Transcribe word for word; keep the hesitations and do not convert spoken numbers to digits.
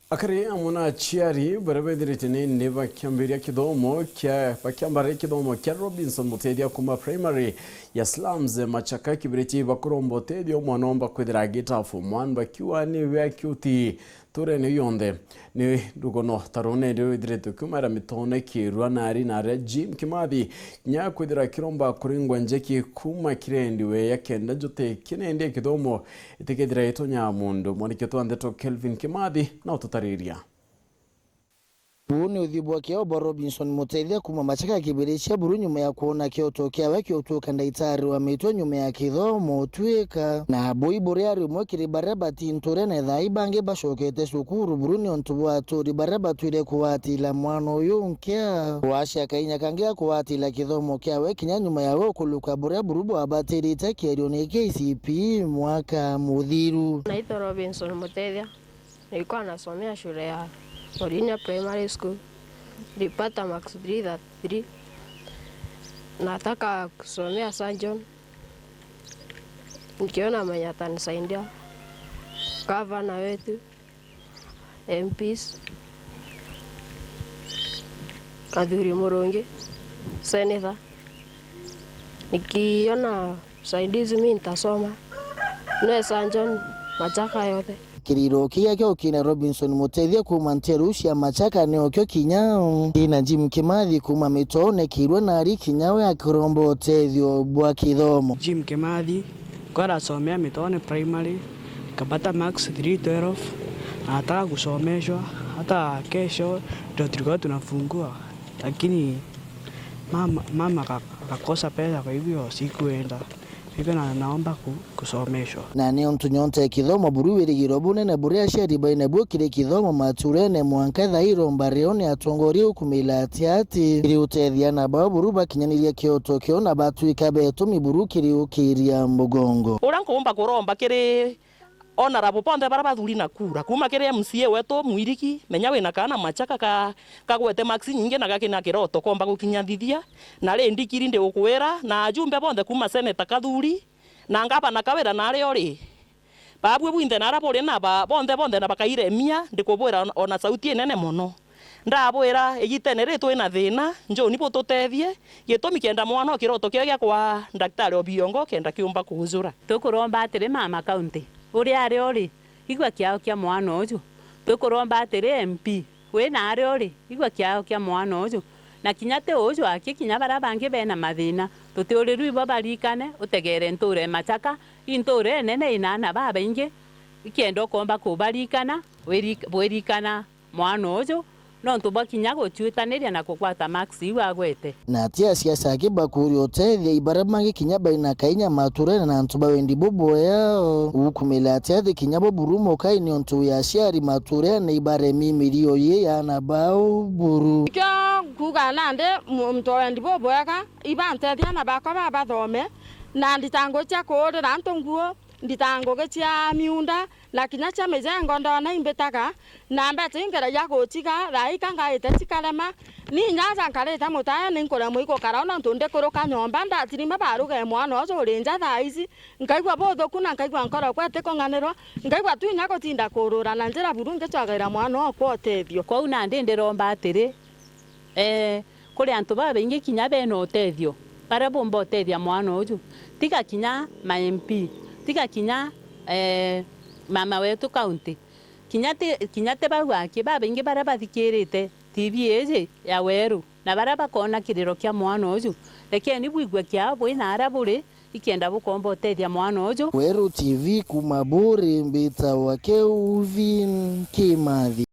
Akari amwe na aciari baria bethirite nini bakiambiria kithomo kia, bakiambaria kithomo kia Robinson Mutethia kuuma primary ya Slums Machaka Kibirichi bakuromba utethio mwana omba kwithira agita form one bakiuga niwe akiuti nturene yonthe. Ni rugono ta ruu nindi rwithiritwe kiumaira mitone kirua nari na aria Jim Kimathi kinya kwithira kiromba kuringwa njeki kuuma kirendiwe ya kenda njuti kinendi kithomo itikethira itonya mundu. Mwandiki wetu wa ndeto Kelvin Kimathi na ututariria. Buu ni uthiu bwa kiao bwa Robinson Mutethia kuuma Machaka Kibirichi buru nyuma ya kwona kioto kiawe kiutuka ndaitari wa mitwe nyuma ya kithomo twika. Na bui buri ari umwe kiri baria bati nturene thaa ii bangi bacokete cukuru buru ni untu bwa aturi baria batwire kugwatila mwana uyu nkia. Wacia kainya kangi ga kugwatila kithomo kiawe kinya nyuma yawe ukuluka buria buru bwabatirite kierione K C P mwaka muthiru. Naitwa Robinson Mutethia. Nilikuwa nasomea shule ya Orinya Primary School. Nilipata marks three thirty-three. Nataka kusomea surgeon. Nikiona mwenye atanisaidia. Gavana wetu, M Ps, Athuri Murungi, senator. Nikiona usaidizi mi nitasoma. Naweza join Machaka yote. Kiriro kigia kio kina Robinson Mutethia kuuma nteru cia Machaka niokio kinya ina Jim Kimathi kuuma Mitone kirwe nari kinya we akiromba utethio bwa kithomo. Jim Kimathi, kwa nasomea Mitone Primary, kapata marks three twelve, nataka kusomeshwa, hata kesho ndio tulikuwa tunafungua, lakini mama, mama ka-, akakosa pesa, kwa hivyo sikuenda. Hivyo na, naomba ku-, kusomeshwa. Na ni untu nyonta ya kithomo buru wirigiro bunene buria aciari baina buo kiri kithomo maturene mwanka thaa iromba rio ni atongoria ukumila ati ati iri utethia na bao buru bakinyaniria kioto kio na batwika betumi buru kiri ukiria mugongo. Uria nkuumba kuromba kiri Honourable bonthe baria bathuri na kura, kuuma kiri M C A wetu Mwiriki, menya wina kaana Machaka ka-, kagwete marks nyingi na gakina kiroto komba gukinyithithia, na ri ndikiri ndigukwira, na ajumbe bonthe kuuma seneta Kathuri, na ngavana Kawira na aria uri. Babue bwinthe na aria buri na ba-, bonthe bonthe na bakairemia, ndikubwira ona, ona sauti inene mono. Ndabwira, igitene riri twina thina, njuni bututethie, gitumi kenda mwana o kiroto kiao gia kwa Daktari Obiongo kenda kiumba kuujura. Tukuromba atiri, Mama County, uria ari uri, igua kiao kia mwana uju. Tukuromba atiri, M P, wi na ari uri, igua kiao kia mwana uju. Na kinya ti uju aki, kinya baria bangi bena mathina, tutiuriru ibo barikane, utegere ntuura e Machaka, i ntuura inene ina aana babaingi, ikenda ukomba kubarikana, wirik-, bwirikana mwana uju, nontu bwa kinya gucuitaniria na kugwata marks iu agwete. Na ati asiasa aki bakuria utethia i baria bangi kinya baina kainya maturene na antu ba wendi bubwea. Ukumila ati athi kinya bo buru mukai ni untu wi aciari maturene ibaremi mirio yi ya aana bao buru. Nikio nkuuga nandi mu-, muntu wa wendi bubwega, ibantethia aana bakwa babathome, na nditangu cia kuurira antu nguo, nditangugi cia miunda, na kinya cia mijengo ndoona imbitaga, na mbeca ingeragia guciga, thaa ika ngaite cikarema. Ni inya aja nkarite mutayani nkuremwa igukara, nontu ndikuruka nyomba, ndatirima baruge mwana uju uri nja thaa ici, nkaigua buthuku na nkaigua nkorokwa itikung'anirwa, nkaigua tu inya gutinda kurura na njira buru ngicwagaira mwana okwa utethio. Kwou nandi ndiromba atiri, Ee, kuri antu babaingi kinya bena utethio, baria bumba utethia mwana uju, tiga kinya ma M P, tiga kinya, ee, mama wetu county, kinya ti, kinya ti bau aki, babaingi baria bathikirite T V iji ya Weru, na baria bakoona kiriro kia mwana uju, rekeni bwigue kiao bwi na aria buri, ikenda bukomba utethia mwana uju. Weru T V kuuma Buri, mbitawa Kelvin Kimathi.